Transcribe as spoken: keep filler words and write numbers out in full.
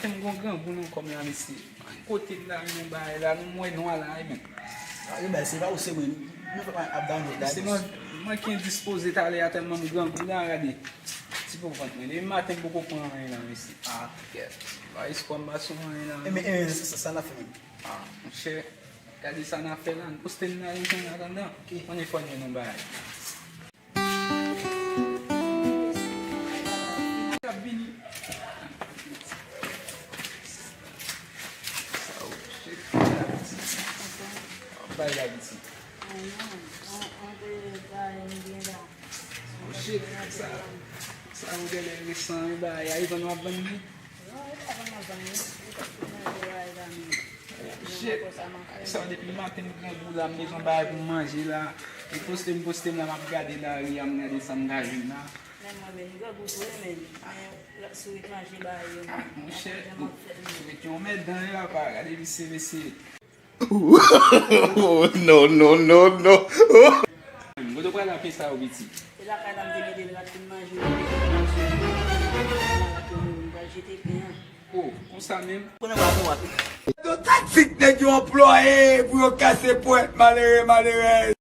M gon grangou nan kò m la, mesye. Kote m la, yon bagay la, nou wè nwa la, wi, men. Gade bay, se pa ou, se mwen. Nou fè ap download la. Se mwen, mwen ki endispoze talè a tèlman m grangou la, gade. Ti po vant mwen. Depi maten m poko pran anyen la, mesye. Ah, kèt. Ba espwa m pa sou anyen la. E men, e men, sa, sa n ap fè menm. Ah, monchè, gade sa n ap fè la, n poste n nan yon jan atandan. Konnen fò n jwenn yon bagay. K ap vini. Sa ou chek la piti. Bay la piti. Oh shit, sa, sa ou genlè resan e bagay a, e vann w ap vann li? Shit, sa depi maten m grangou la, m bezwen bagay pou m manje la. E poste m poste m la, m ap gade lari a, m gade sa m ka jwenn la. Men mwen menm, grangou tou wi menm. Men lòt sourit manje bagay yo. Ah, monchè, sourit yon mèt dan yo apa, gade visye mesye. No, no, no, no. Kote w pral ak pye sa yo, piti? E lakay la m te mete l rat pou l manje. M pral jete pen an. Oh, konsa menm? Konnen w ap nou ap. Yon taktik nèg yo anplwaye pou yo kase pwent malere malerèz.